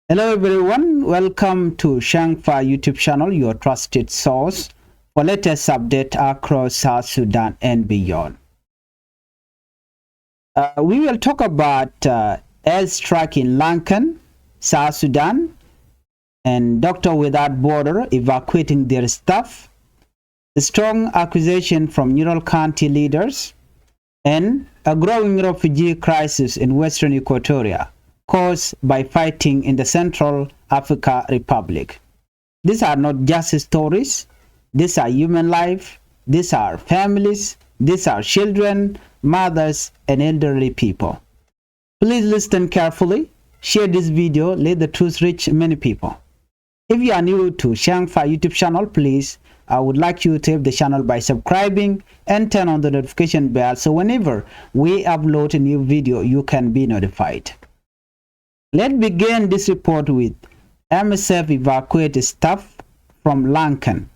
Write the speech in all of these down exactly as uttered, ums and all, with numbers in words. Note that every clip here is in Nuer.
Hello everyone, welcome to Shangfa YouTube channel, your trusted source for latest update across South Sudan and beyond. Uh, we will talk about uh, airstrike in Lankan, South Sudan, and Doctor Without Border evacuating their staff, a strong accusation from Nuer County leaders, and a growing refugee crisis in Western Equatoria caused by fighting in the Central Africa Republic. These are not just stories. These are human life. These are families. These are children, mothers, and elderly people. Please listen carefully. Share this video. Let the truth reach many people. If you are new to Shangfa YouTube channel, please, I would like you to help the channel by subscribing and turn on the notification bell so whenever we upload a new video, you can be notified. Let's begin this report with M S F evacuate staff from Lankan.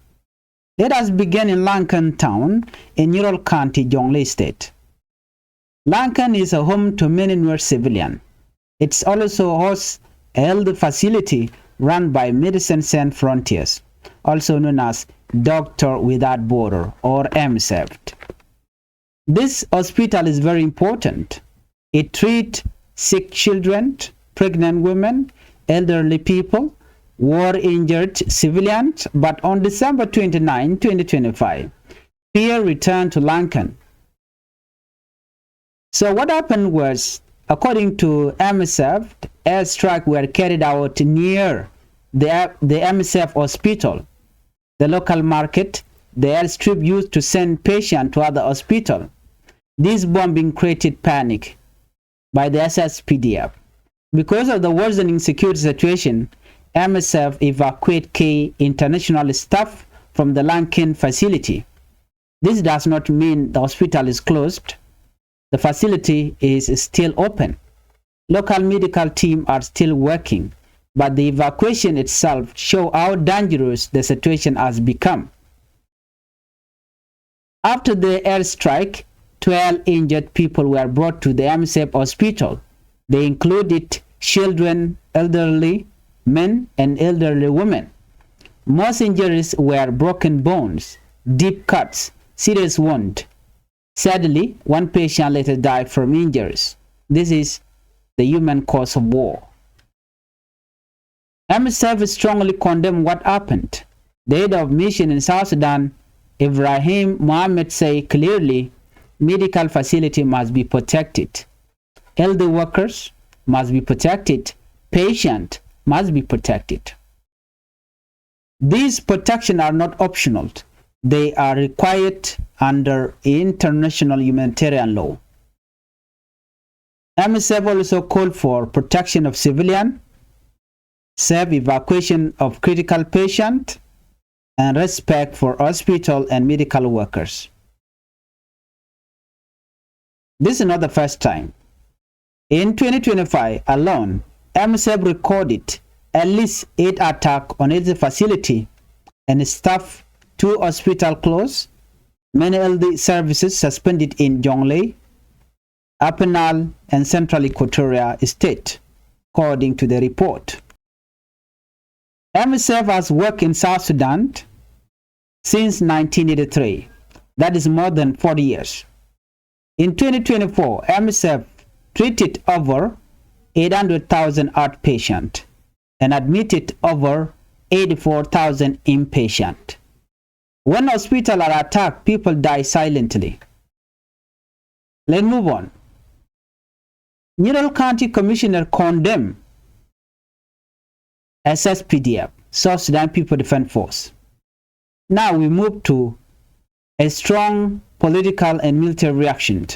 Let us begin in Lankan town in Ural County, Jonglei State. Lankan is a home to many Nuer civilian. It's also hosts a health facility run by Medicine Sans Frontiers, also known as Doctor Without Border or M S F. This hospital is very important. It treats sick children, pregnant women, elderly people, war-injured civilians, but on December twenty-ninth, twenty twenty-five, Pierre returned to Lankan. So what happened was, according to M S F, airstrike were carried out near the, the M S F hospital, the local market, the airstrip used to send patients to other hospital. This bombing created panic by the S S P D F. Because of the worsening security situation, M S F evacuate key international staff from the Lankan facility. This does not mean the hospital is closed. The facility is still open. Local medical team are still working, but the evacuation itself show how dangerous the situation has become. After the airstrike, twelve injured people were brought to the M S F hospital. They included children, elderly men, and elderly women. Most injuries were broken bones, deep cuts, serious wound. Sadly, one patient later died from injuries. This is the human cause of war. M S F strongly condemn what happened. The head of mission in South Sudan, Ibrahim Mohammed, say clearly, medical facility must be protected. Health workers must be protected. Patient must be protected. These protection are not optional. They are required under international humanitarian law. M S F also call for protection of civilian, safe evacuation of critical patient, and respect for hospital and medical workers. This is not the first time. In twenty twenty-five alone, M S F recorded at least eight attack on its facility and staff, two hospital closed, many health services suspended in Jonglei, Upper Nile, and Central Equatoria State, according to the report. M S F has worked in South Sudan since nineteen eighty-three, that is more than forty years. In twenty twenty-four, M S F treated over eight hundred thousand outpatient and admitted over eighty-four thousand inpatient. When hospitals are attacked, people die silently. Let's move on. Ural County Commissioner condemn S S P D F, South Sudan People Defense Force. Now we move to a strong political and military reaction.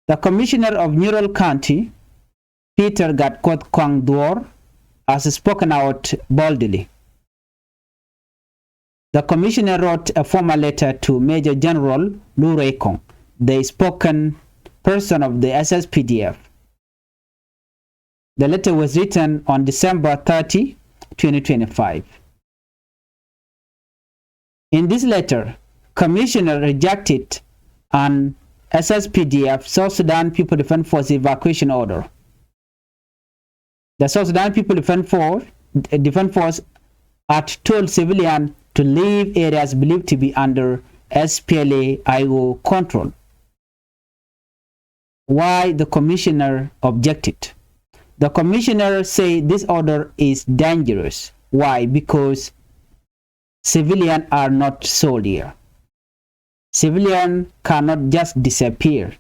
The Commissioner of Ural County, Peter Gatkuoth Kuang Dhuor, has spoken out boldly. The commissioner wrote a formal letter to Major General Lu Rei Kong, the spoken person of the S S P D F. The letter was written on December thirty, twenty twenty-five. In this letter, commissioner rejected an S S P D F, South Sudan People Defense Force, evacuation order. The South Sudan People Defense Force, Defense Force had told civilians to leave areas believed to be under S P L A I O control. Why the commissioner objected? The commissioner said this order is dangerous. Why? Because civilians are not soldiers. Civilians cannot just disappear.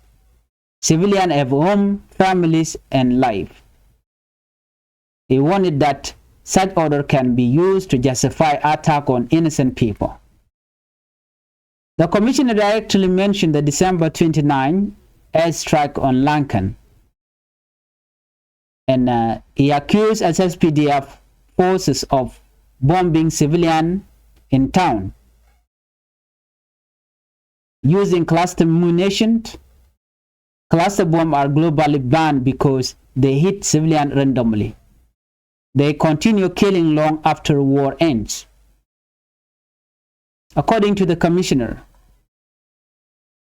Civilians have home, families, and life. He warned that such order can be used to justify attack on innocent people. The commissioner directly mentioned the December twenty-nine airstrike on Lankan, and uh, he accused S S P D F forces of bombing civilian in town using cluster munitions. Cluster bombs are globally banned because they hit civilians randomly. They continue killing long after war ends. According to the commissioner,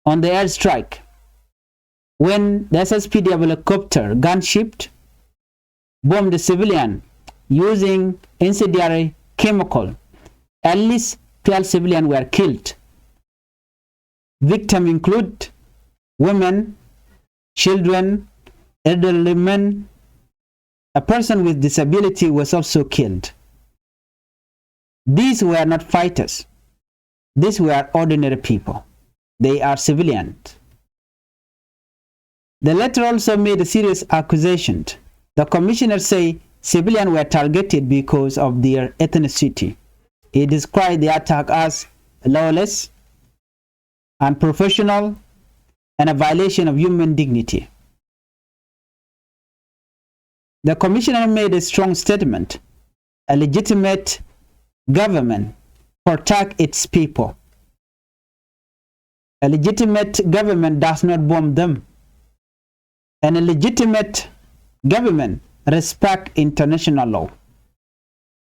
on the airstrike, when the S S P D F helicopter gunship bombed the civilian using incendiary chemical, at least twelve civilians were killed. Victims include women, children, elderly men. A person with disability was also killed. These were not fighters. These were ordinary people. They are civilians. The letter also made a serious accusation. The commissioner said civilians were targeted because of their ethnicity. He described the attack as lawless, unprofessional, and a violation of human dignity. The commissioner made a strong statement. A legitimate government protect its people. A legitimate government does not bomb them. And a legitimate government respect international law.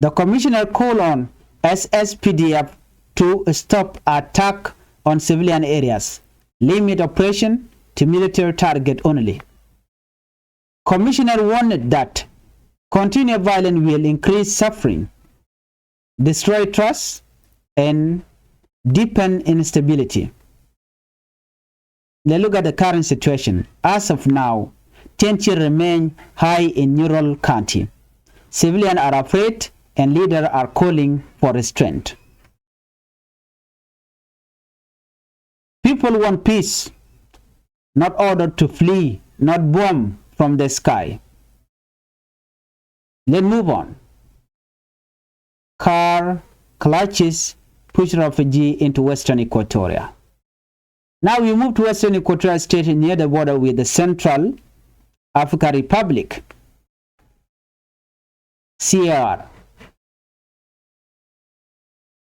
The commissioner called on S S P D F to stop attack on civilian areas, limit operation to military target only. Commissioner warned that continued violence will increase suffering, destroy trust, and deepen instability. Let's look at the current situation. As of now, tension remain high in Nyirol County. Civilians are afraid and leaders are calling for restraint. People want peace, not order to flee, not bomb from the sky. Let's move on. Car clashes push refugee into Western Equatoria. Now we move to Western Equatoria State near the border with the Central African Republic, C A R.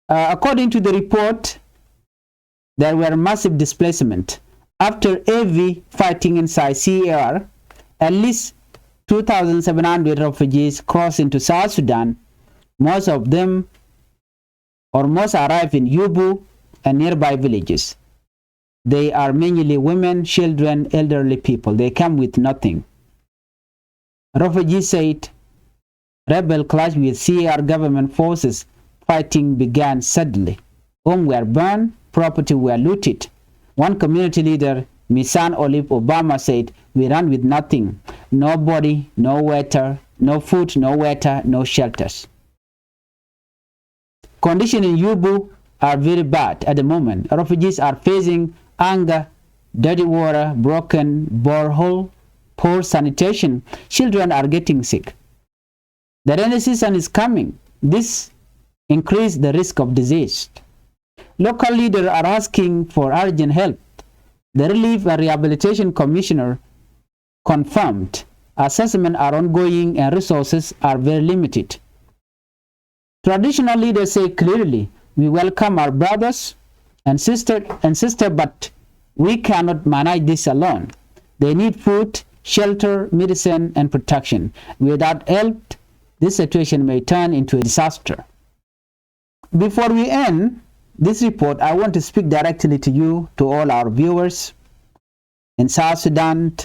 Uh, according to the report, there were massive displacement. After heavy fighting inside C A R, at least two thousand seven hundred refugees crossed into South Sudan. Most of them, or most, arrived in Yubu and nearby villages. They are mainly women, children, elderly people. They come with nothing. Refugees said rebel clash with C A R government forces. Fighting began suddenly. Homes were burned, property were looted. One community leader, Misan Olive Obama, said, "We ran with nothing. No body, no water, no food, no water, no shelters." Conditions in Yubu are very bad at the moment. Refugees are facing hunger, dirty water, broken borehole, poor sanitation. Children are getting sick. The rainy season is coming. This increase the risk of disease. Local leaders are asking for urgent help. The Relief and Rehabilitation Commissioner confirmed assessments are ongoing and resources are very limited. Traditional leaders say clearly, "We welcome our brothers and sister and sister, but we cannot manage this alone." They need food, shelter, medicine, and protection. Without help, this situation may turn into a disaster. Before we end this report, I want to speak directly to you, to all our viewers in South Sudan,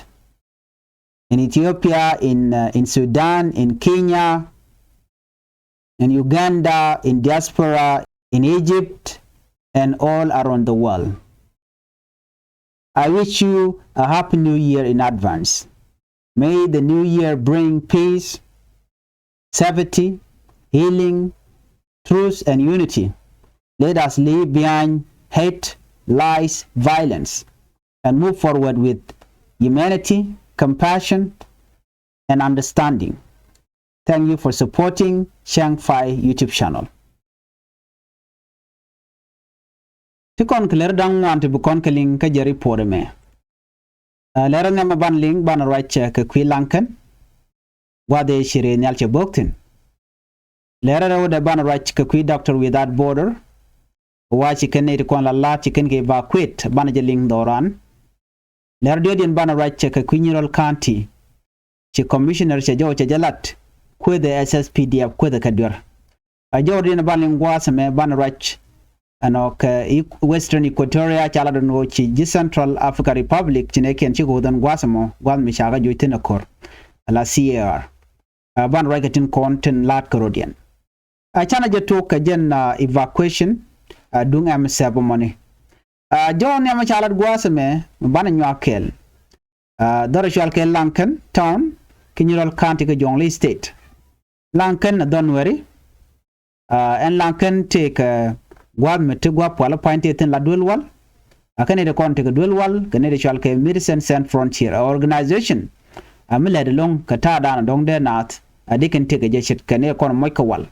in Ethiopia, in, uh, in Sudan, in Kenya, in Uganda, in diaspora, in Egypt, and all around the world. I wish you a happy new year in advance. May the new year bring peace, safety, healing, truth, and unity. Let us leave behind hate, lies, violence, and move forward with humanity, compassion, and understanding. Thank you for supporting Chiang Fai YouTube channel. Ti kɔn kɛ lɛr da̱ŋ ŋuan ti bi kɔn kɛ liŋ kä jɛ ripuɔt ɛmɛ. Ɛ, lɛr nhiam ɛ ban liŋ ban ruac kɛ kui̱ Laŋkɛn. Gua̱th ëë ci rëë nhial cɛ bo̱k thi̱n. Lɛr rɛwdɛ ban ruac kɛ kui̱ Doctor Without Border. Wa ci kɛn nɛy ti kɔn la la̱a̱t ci kɛn kɛ evacuate ban jɛ liŋ dhɔran. Lɛr diɔ̱ɔ̱diɛn ban ruac kɛ kui̱ Nyirol County. Ci commissioner cɛ jɔw cɛ jɛ lat kuethɛ S S P D F kuethɛ kɛ duer. A jɔwdiɛn ban liŋ gua̱a̱th ɛmɛ ban ruac ɛnɔ kɛ Western Equatoria ca lat ɛn ɣöö ci ji̱ Central Africa Republic ci nɛɛkiɛn cikɛ wä dhɔn gua̱a̱th ɛmɔ, gua̱a̱th mi ca kɛ joc thi̱n ɛ ko̱r ala C A R. A ban ruac kɛ tin kɔn tin la̱a̱t kärɔ̱diɛn. A canɛ jɛ tok kɛ jɛn, a, evacuation, a, duŋ M S F ɛmɔni. A, jɔw nhiam ca lat gua̱a̱th ɛmɛ mi banɛ nyuak kɛɛl. A, dhɔrɛ cual kɛ Laŋkɛn town kä Nyirol County kä Jonglei State. Laŋkɛn ɛ dhɔn weri. A, ɛn Laŋkɛn tëëkɛ gua̱a̱th mi ti gua̱a̱th pual pua̱ny tëë thi̱n la duel wal. A kɛn nɛy ti kɔn tëëkɛ duel wal kɛ nɛy ti cual kɛ Medicine Sans Frontier, a organization a mi lɛt ɛlɔ̱ŋ kɛ ta̱a̱ da̱a̱n dɔ̱ŋ dee naath. A di kɛn tëëkɛ jɛ ce̱tkɛ nɛy ti kɔn moc kɛ wal.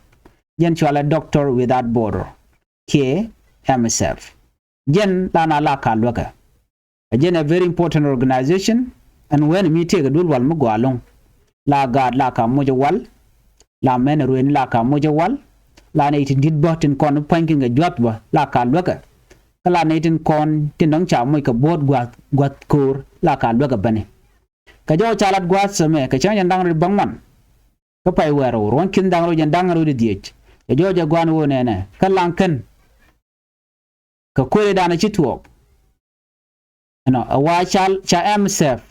Jɛn cualɛ Doctor Without Border kiɛ M S F. Jɛn la na la ka luäkɛ. A jɛn a very important organization. Ɛn wen mi tëëkɛ duel wal mi gɔaa ɛlɔ̱ŋ. La gaat la ka moc ɛ wal. La mɛn ɛ ruëëni la ka moc ɛ wal. La nɛy tin di̱t bä tin kɔn pua̱nykiɛn kɛ jua̱th bä la ka luäkɛ. Kä la nɛy tin kɔn tin dɔ̱ŋ ca moc kɛ buɔ̱ɔ̱t gua̱th, gua̱th ko̱o̱r la ka luäkɛ bäni. Kɛ jɔw ca lat gua̱a̱th ɛmɛ kɛ cäŋ jɛn da̱ŋ rɛw bäŋuan. Kä pay wäl rɛw ruɔ̱n ki̱n da̱ŋ rɛw jɛn da̱ŋ rɛw di dhieec. Kɛ jɔw jɛ gua̱a̱n ɣöö nɛnɛ kä Laŋkɛn kɛ kuëëridan ci tuɔɔk. Ɛnɔ ɛ wa ca, ca M S F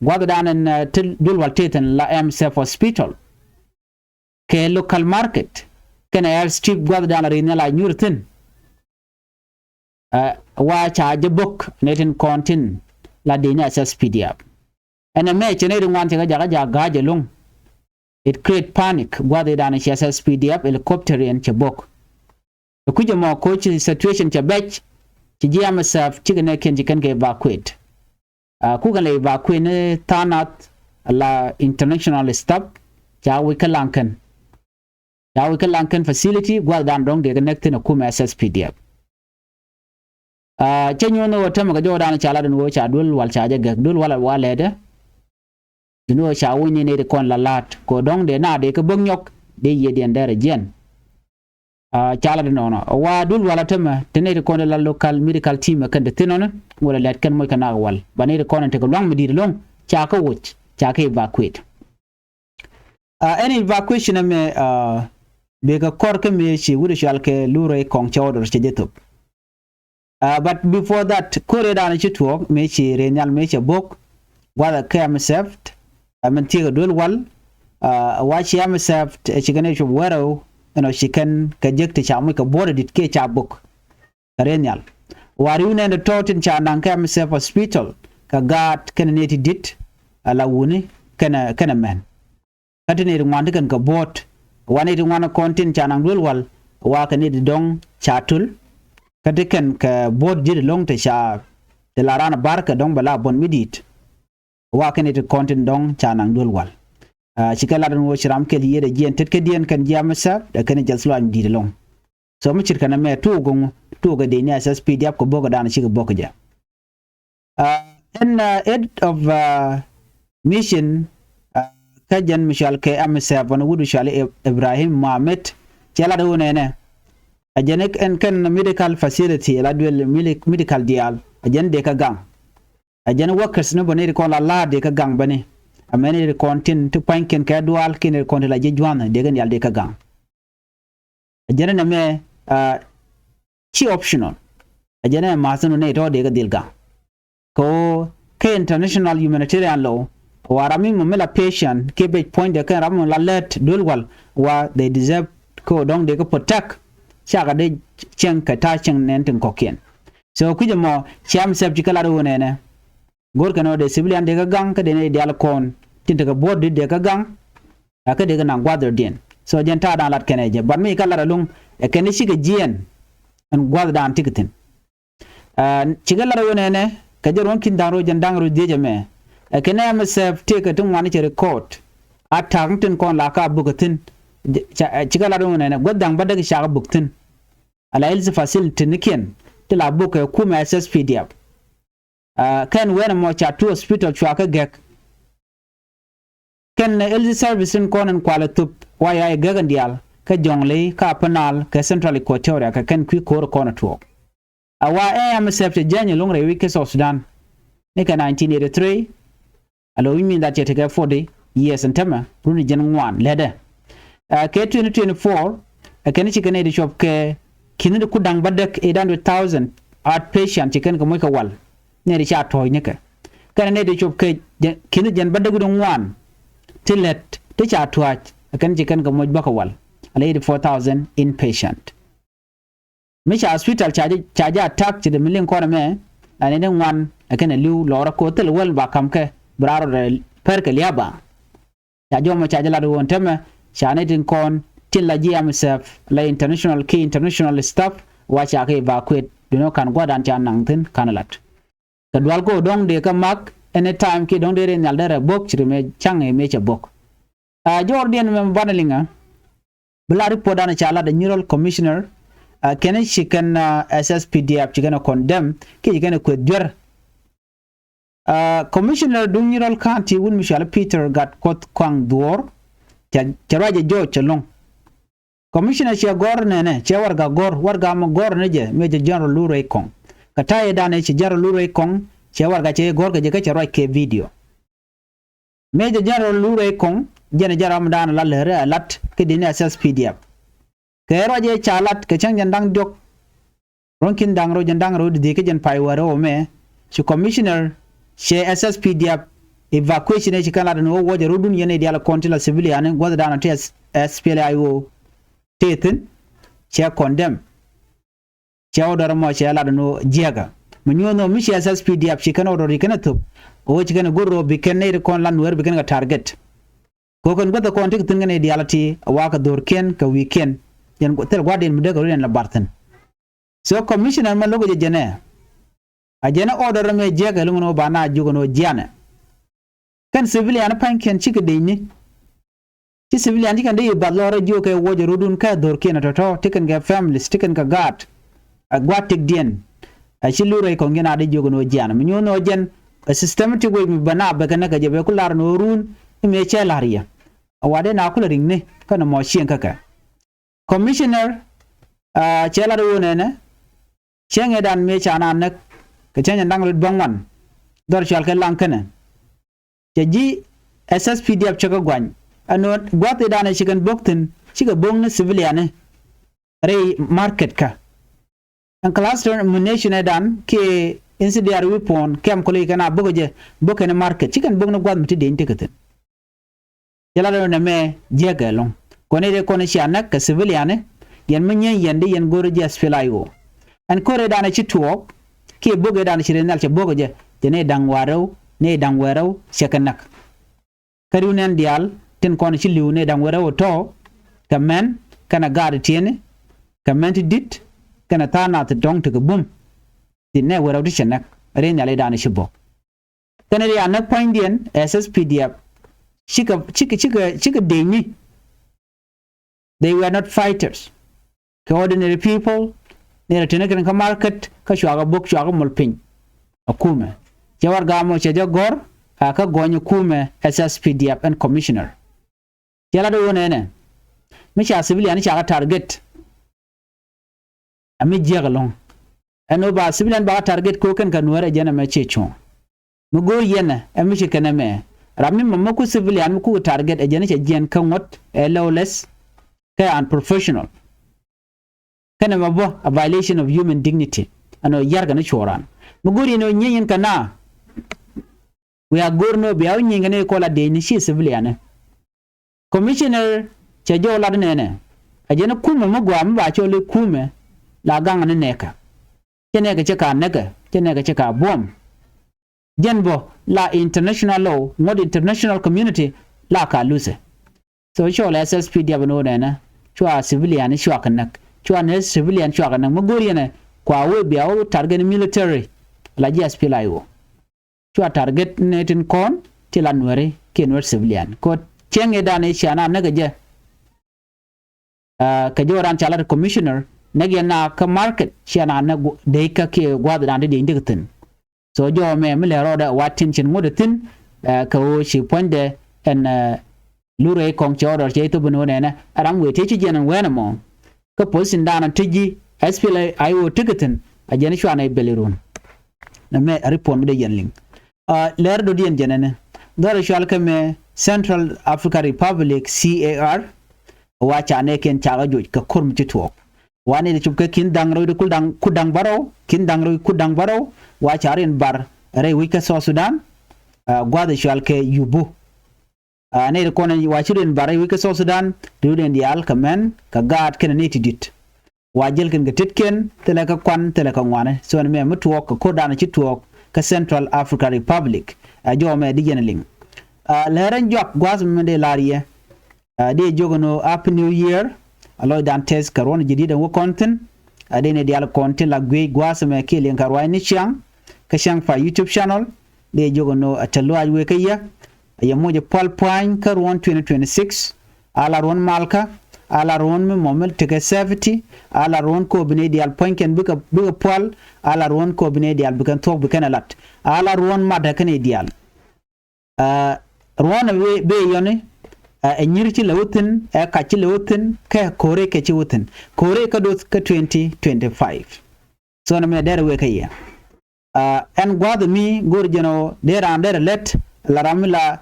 gua̱thdan ɛn, ɛ, ti duel wal tëë thi̱n la M S F hospital. Kɛ local market kɛnɛ airstrip gua̱thdan la ri̱n nhial a nyuur thi̱n. Ɛ wa ca jɛ bo̱k nɛy tin kɔn tin la dec ni S S P D F. Ɛn ɛmɛ cɛ nɛy ti ŋuan cɛ kɛ jakä ja̱ ga̱a̱c ɛlɔ̱ŋ. It create panic gua̱th i̱ da̱a̱n ci S S P D F helicopter yɛn cɛ bo̱k. Ɛ kui̱c ɛmɔ ko̱ ci situation cɛ bɛc ci ji̱ M S F cikɛ nɛɛkiɛn ci kɛn kɛ evacuate. A, kukɛ lɛ evacuate ni tha̱a̱ŋ nath la international staff ca wi̱c kä Laŋkɛn. Ca wi̱c kä Laŋkɛn facility gua̱thdan dɔ̱ŋ dee kɛ näk thi̱n ɛ kumɛ S S P D F. A, cä nyuɔ̱n ni ɣöö tämɛ kɛ jɔwdan ca lat ɛn ɣöö ca duel wal ca jɛ gɛk duel wal a wa lɛɛtdɛ. Duel wal ca wi̱c ni nɛy ti kɔn la la̱a̱t kɛ ɣöö dɔ̱ŋ dee na dee kɛ bäk nyɔk dee yiëëdiɛn dɛr ɛ jiɛn. A, ca lat ɛnɔnɔ ɛ wa duel wal a tämɛ te nɛy ti kɔn la local medical team ɛ kɛn te thi̱n ɔni ŋuɔl ɛ lɛt kɛn moc kɛ nak wal ba nɛy ti kɔn ɛn tekɛ lua̱ŋ mi di̱i̱t ɛlɔ̱ŋ ca kä woc ca kä evacuate. A, ɛn evacuation ɛmɛ, a, bekɛ kɔr kä mëë ci wut ɛ cual kɛ Lurey Kɔŋ Cɔwdor cɛ jɛ thop. A, but before that ko̱r ëë da̱a̱n ci tuɔɔk mëë ci rëë nhial mëë cɛ bo̱k gua̱thɛ kɛ M S F. A, min thiekɛ duel wal, a, wa ci M S F ɛ ci kɛn ɛ cop wärɛw ɛnɔ ci kɛn kɛ jek ti ca moc kɛ buɔ̱ɔ̱t ɛ di̱t kiɛ ca bo̱k. Kɛ rɛy nhial. Wa ri̱w nɛn tɔ̱ tin ca naŋ kä M S F hospital kɛ gaat kɛnɛ nɛy ti di̱t ala wuni kɛnɛ, kɛnɛ mɛn. Kä ti nɛy ti ŋuan ti kɛn kɛ buɔ̱ɔ̱t wa nɛy ti ŋuan kɔn tin ca naŋ duel wal wa kɛ nɛy ti dɔ̱ŋ ca tul. Kä ti kɛn kɛ buɔ̱ɔ̱t di̱t ɛlɔ̱ŋ ti ca ti la raan bar kɛ dɔ̱ŋ bɛ la buɔ̱n mi di̱i̱t. Wa kɛn nɛy ti kɔn tin dɔ̱ŋ ca naŋ duel wal. A, ci kɛ lat ɛn ɣöö ci ram kɛl yiëëdɛ jiɛn tetkädiɛn kɛn ji̱ M S F ɛ kɛn jiɛth luany di̱i̱t ɛlɔ̱ŋ. So mi ce̱tkɛ nɛmɛ tuukɛ ŋu, tuukɛ dec ni S S P D F kɛ bo̱kɛ da̱a̱n cikɛ bo̱k jɛ. A, ɛn, a, head of, a, mission, a, kä jɛn mi cual kɛ M S F ɣän wut cual Ib-, Ibrahim Mohamed cɛ lat ɣöö nɛnɛ. A jɛn ɛn kɛn medical facility la duel mili-, medical diaal a jɛn dee kä gaŋ. A jɛn workers ni bä ni ri kɔn la la̱a̱t dee kä gaŋ bäni. A mɛn ri kɔn tin ti pua̱nykiɛn kɛ dual kiɛn ri kɔn ti la ji̱ jua̱n dee kɛ nhial dee kä gaŋ. A jɛn ɛn ɛmɛ, a, ci optional. A jɛn ɛn ɛmɛ ma̱a̱th ni nɛy tɔ̱ dee kɛ dhil gaŋ. Kɛ ɣöö kɛ international humanitarian law, Wa ram mi mɔ mi la patient kiɛ bec puɔ̱nydɛ kɛn ram mi la lät duel wal, wa they deserve kɛ ɣöö dɔ̱ŋ dee kɛ protect. Cakɛ dee cieŋ kɛ ta̱a̱ cieŋ nɛn tin kɔ̱kiɛn. So kui̱c ɛmɔ ci M S F ci kɛ lat ɣöö nɛnɛ go̱o̱r kɛn ɣöö dee civilian dee kɛ gaŋ kä dee nɛy diaal kɔn tin tekɛ buɔ̱ɔ̱r di̱t dee kɛ gaŋ. Ɛ kä dee kɛ naŋ gua̱th dɔ̱diɛn. So jɛn ta̱a̱dan lat kɛn ɛ jɛ, but mi kɛ lat ɛlɔ̱ŋ ɛ kɛn i̱ cikɛ jiɛɛn ɛn gua̱thdan ti kɛ thi̱n. Aa, cikɛ lat ɣöö nɛnɛ kɛ jɛ ruɔ̱n ki̱n da̱ŋ rɛw jɛn da̱ŋ rɛw dhiec ɛmɛ. Ɛ kɛn ɛ M S F tëëkɛ ti ŋuan cɛ record. A ta̱a̱k tin kɔn la ka buk ɛ thi̱n. Jɛ, ca, ɛ, cikɛ lat ɣöö nɛnɛ gua̱th da̱ŋ bädäk cakɛ buk thi̱n. Ala health facility nikiɛn ti la buk kɛ kumɛ S S P D F. Aa, kɛn wen ɛmɔ ca two hospital cua kɛ gɛk. Kɛn health service tin kɔn in kualɛ thop wa ya i̱ gɛk in diaal kä Jɔŋley kä Upper Nile kɛ Central Equatoria kɛ kɛn kui̱ ko̱r kɔn ɛ tuɔɔk. A wa ɛ M S F cɛ jiɛny ɛlɔ̱ŋ rɛy wi̱c kä South Sudan ni kɛ nineteen eighty-three. A lo̱ wi̱c min that cɛ tekɛ forty years ɛn tämɛ run jiɛn ŋuan lätdɛ. Ɛ kɛ twenty twenty-four ɛ kɛn ci kɛ nɛy ti cuɔp kɛ ki̱n ti ku da̱ŋ bädäk, eight hundred thousand outpatient ci kɛn kɛ moc kɛ wal. Nɛy ti ca tuɔ̱ɔ̱c nikɛ kɛn nɛy ti cuɔp kɛ jɛ, ki̱n ti jɛn bädäk wi̱cdɛ ŋuan ti lät ti ca tua̱a̱c ɛ kɛn ci kɛn kɛ moc bäkɛ wal. Ala eighty-four thousand inpatient. Mi ca hospital ca jɛ, ca jɛ attack ci dee mi liŋ kɔn ɛmɛ. Ɛn ni ŋuan ɛ kɛn ɛ li̱w lɔrä ko̱ thil wäl ba ka̱m kɛ bi raar rɔ dee pɛr kɛ lia̱a̱ ba. Ca jɔmɔ ca jɛ lat ɣöö ɛn tämɛ ca ni tin kɔn tin la ji̱ M S F la international kiɛ international staff wa ca kɛ evacuate duundɛ ka̱n gua̱dan ca naŋ thi̱n ka̱n lat. Kɛ dual kɛ ɣöö dɔ̱ŋ dee kɛ mak anytime kiɛ dɔ̱ŋ dee ri nhial derɛ bo̱k ci ri mëë ca̱ŋ ëë mëë cɛ bo̱k. Aa, jɔɔrdiɛn mɛ banɛ liŋä bi la report dan ca lat ɛ Nyirol commissioner, aa, kɛn ci kɛn, aa, S S P D F ci kɛn ɛ condemn kiɛ ci kɛn ɛ kueth juer. Aa, commissioner duŋ Nyirol County wun mi cɔal Peter Gatkuoth Kuaŋ Dhuɔr cɛ, cɛ ruac ɛ jɔɔc cɛ lo̱ŋ. Commissioner cɛ gɔ̱r nɛnɛ, cɛ warɛga gɔ̱r, warɛga mɛ gɔ̱r ni jɛ Major General Lurey Kong. Kɛ ta̱yɛ danɛ ci General Lurey Kong cɛ warɛga cɛ gɔ̱r kɛ jɛ kä cɛ ruac kɛ video. Major General Lurey Kong jɛn ɛ jɛ ram dan la lɛr ɛ lat kä di̱n S S P D F. Kɛ ruac ɛ ca lat kɛ cäŋ jɛn da̱ŋ diɔ̱k ruɔ̱n ki̱n da̱ŋ rɛw jɛn da̱ŋ rɛw di dhiec kä jɛn pay wäär rɛw ɛmɛ, ci commissioner cɛ S S P D F evacuation ɛ ci kɛn lat ni wä wuɔcɛ rɔ̱dun yɛn i̱ diaal kɔn ti la civilian ni gua̱thdan ti S P L A I O ti thi̱n cɛ condemn. Cɛ order mɔ cɛ lat ni wä jiäkä mi nyuɔ̱n nhɔk mi ci S S P D F ci kɛn order ri kɛn ɛ thop. Wä ci kɛn ɛ go̱r rɔ bi kɛn nɛy ri kɔn la Nuɛɛr bi kɛn kɛ target. Kɛ ɣöö kɛn guäth kɔn ti kɛ thi̱n kɛn i̱ diaal ti a wakɛ dho̱rkiɛn kɛ wi̱i̱kiɛn. Jɛn thil gua̱diɛn mi dee kɛ rɔ̱diɛn la bar thi̱n. So commissioner mɛ lo̱k jɛ jɛnɛ a jɛnɛ order mɛ jiäk ɛlɔ̱ŋ ni wä ba na jiök ni wä jianɛ. Kɛn civilian pa̱nykiɛn cikɛ dec ni ci civilian ci kɛn dee i̱ bath lɔrɛ jiök kɛ wuɔcɛ rɔ̱dun kɛ dho̱rkiɛn ɛ tɔ̱tɔ̱ ti kɛn kɛ families ti kɛn kɛ gaat. A gua̱a̱t tëkdiɛn a ci Lurey Kong jɛn a dee jiök ni wä jianɛ mi nyuɔ̱n ni wä jɛn. A systematic way mi bɛ na bɛ kɛ näk kɛ jɛ bɛ ku lar ni wä run i̱ mëë cɛ la̱r yɛ. A wa dee na kulɛ ri̱ŋni kä nɔmɔ cieŋ kä kɛ. Commissioner, aa, cɛ lat ɣöö nɛnɛ cäŋ ëëdan mëë ca na näk kɛ cäŋ jɛn da̱ŋ rɛw bäŋuan dhɔr cɔal kɛ Laŋkänɛ. Cɛ ji̱ S S P D F cä kɛ gua̱ny ɛn ɣöö gua̱th ëëdan ɛ ci kɛn bo̱k thi̱n cikɛ bo̱k ni civilian ni rɛy market kä. Ɛn class termination ëëdan kiɛ incendiary weapon kɛm kɔlɛ ci kɛn a bo̱k jɛ bo̱k kɛn market ci kɛn bo̱k ni gua̱th mi ti dee in tekɛ thi̱n. Cɛ lat ɣöö nɛmɛ jiäk ɛlɔ̱ŋ. Kɔn i̱ dee kɔn i̱ cia näk kɛ civilian i̱ yɛn mi nyieny yɛn di yɛn go̱o̱r ji̱ S P L A I O. Ɛn ko̱r ëëdan i̱ ci tuɔɔk kiɛ bo̱k ëëdan i̱ ci rɛy nhial cɛ bo̱k jɛ jɛ ni da̱ŋ wa̱a̱ rɛw ni da̱ŋ wa̱a̱ rɛw cɛ kɛ näk. Kä ri̱w nɛn diaal tin kɔn i̱ ci li̱w ni da̱ŋ wa̱a̱ rɛw tɔ̱ kɛ mɛn kɛnɛ gaat ti̱eni kɛ mɛn ti di̱t kɛnɛ tha̱a̱ŋ nath ti dɔ̱ŋ ti kɛ bum. Ti nɛ wa̱a̱ rɛw ti cɛ näk rɛy nhial ëëdan i̱ ci bo̱k. Kɛn ri a näk pua̱nydiɛn S S P D F. Cikɛ, cikɛ, cikɛ, cikɛ dec ni. They were not fighters. Kɛ ordinary people. Ni rɛ teni kɛn kä market kä cuakɛ bo̱k cuakɛ mol piny. A kumɛ cɛ warɛga mɔ cɛ jɛ gɔ̱r. Ka kä gɔny a kumɛ S S P D F ɛn commissioner. Cɛ lat ɣöö nɛnɛ mi ca civilian ni ca kɛ target. Ɛ mi jiäk ɛlɔ̱ŋ. Ɛn ɣöö ba civilian ba kɛ target ko̱ kɛn kɛ Nuäär ɛ jɛn ɛmɛ ciɛ cuɔ̱ɔ̱ŋ. Mi go̱o̱r yɛn ɛ mi ci kɛn ɛmɛ. Ram mi mɛ mi ku civilian mi ku target ɛ jɛn cɛ jiɛn kä ŋuɔ̱t ɛ lawless kɛ unprofessional. Kɛn ɛmɛ bä a violation of human dignity. Ɛn ɣöö yar kɛ ni cuɔ̱ɔ̱ŋ ran mi go̱o̱r yɛn ɣöö nyieny yɛn kɛ na. Wiaa go̱r ni ɣöö bia wä nyieny kɛ ni kɔn la dëëcni ci civilian ni. Commissioner cɛ jɔw lat nɛnɛ, ɛ jɛn kumɛ mi gɔaa mi ba cɔl i̱ kumɛ la gaŋ ni nɛɛkɛ. Cɛ nɛɛkɛ cɛ ka näkɛ, cɛ nɛɛkɛ cɛ ka buɔ̱m. Jɛn bä la international law, ŋuɔ̱t international community la ka luthɛ. So cɔl S S P D F ni ɣöö nɛnɛ cua civilian cua kɛ näk, cua ni civilian cua kɛ näk mi go̱o̱r yɛnɛ kua wee bia wä target ni military la ji̱ S P L A I O. Cua target ni tin kɔn ti la Nuɛri kiɛ Nuɛr civilian. Kɛ ɣöö cieŋ i̱ dan i̱ cia na näk kɛ jɛ. Kɛ jɔw ran ca lat commissioner näk yɛn na kä market cia na näk dec kä kiɛ gua̱a̱th dan ti dec dek thi̱n. So jɔw mɛ mi lɛ rɔɔdɛ wa tin cin ŋuɔ̱t thi̱n. Kɛ ɣöö ci puɔ̱nydɛ ɛn lurɛ kɔŋ cɛ order cɛ ithop ni ɣöö nɛnɛ ram wëë tëë ci jiɛn ɛn wɛn ɛmɔ. Kä position dan ti ji̱ S P L A I O tekɛ thi̱n a jɛn cua nɛ bɛl irun. Nɛ mɛ a report mi dee yɛn liŋ. Lɛr dɔ̱diɛn jɛn ɛnɛ dhɔr cual kɛ mɛ Central African Republic, C A R. Wa ca nɛ kɛn cakɛ joc kɛ ko̱r mi ci tuɔɔk. Wa nɛ di cop kɛ kin da̱ŋ rɛw di kul da̱ŋ kul da̱ŋ bärɔw, kin da̱ŋ rɛw kul da̱ŋ bärɔw. Wa ca rin bar rɛy wi̱c kä South Sudan. Gua̱th cual kɛ Yubu. Nɛy ti kɔn wa ci rin bar rɛy wi̱c kä South Sudan, riwdɛn diaal kɛ mɛn kɛ gaat kɛnɛ nɛy ti di̱t. Wa jäl kɛn kɛ tetkiɛn thilɛ kɛ kuan thilɛ kɛ ŋuani. So ni mɛ mi tuɔɔk kɛ ko̱r danɔ ci tuɔɔk kä Central African Republic. Ɛ jɔw mɛ di yɛn liŋ. Lɛr ɛn juak gua̱a̱th mi dee lar yɛ. Dee jiök ɛn ɣöö Happy New Year. A lɔcdan tɛth kɛ ruɔ̱n ji̱ di̱t ɛn wä kɔn thi̱n. Dee ni diaal kɔn tin la guiec gua̱a̱th ɛmɛ kiɛ liŋ kɛ ruac ni ciaŋ kä ciaŋ pa YouTube channel. Dee jiök ɛn ɣöö a te luaac wëë kä yɛ. A yɛ moc ɛ pual pua̱ny kä ruɔ̱n twenty twenty six. A la ruɔ̱n malkä. A la ruɔ̱n mi mɔ mi tekɛ safety. A la ruɔ̱n kɛ ɣöö bi nɛy diaal pua̱nykɛn bikɛ bikɛ pual. A la ruɔ̱n kɛ ɣöö bi nɛy diaal bikɛn thuɔ̱k bikɛn ɛ lat. A la ruɔ̱n matdä kä nɛy diaal. Ruɔ̱n ɛ wee bee yɔni. Ɛ nyir ci lɛ wä thi̱n, ɛ kac ci lɛ wä thi̱n, kɛ ko̱ri kɛ ci wä thi̱n. Ko̱ri kä doth kä twenty twenty five. So ni mɛ derɛ wee kä yɛ. Ɛn gua̱a̱th mi go̱o̱r jɛn ɔ dee raan derɛ lɛt la ram mi la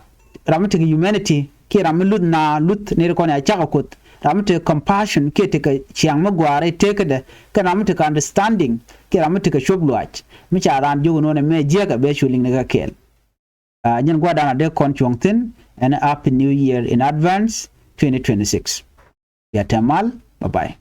ram mi tekɛ humanity kiɛ ram mi luth na luth ni ri kɔn ya cakɔ kuoth, ram mi tekɛ compassion kiɛ tekɛ ciaŋ mi gua̱a̱r i̱ tekädɛ, kɛ ram mi tekɛ understanding kiɛ ram mi tekɛ cuɔp luaac. Mi ca raan jiök ɛn ɣöö nɛ mɛ jiäkä bɛ cu liŋ ni kä kɛɛl. Nyɛn gua̱a̱r dan a dee kɔn cuɔ̱ŋ thi̱n ɛn Happy New Year in advance twenty twenty six. Bia tɛm mal. Bye bye.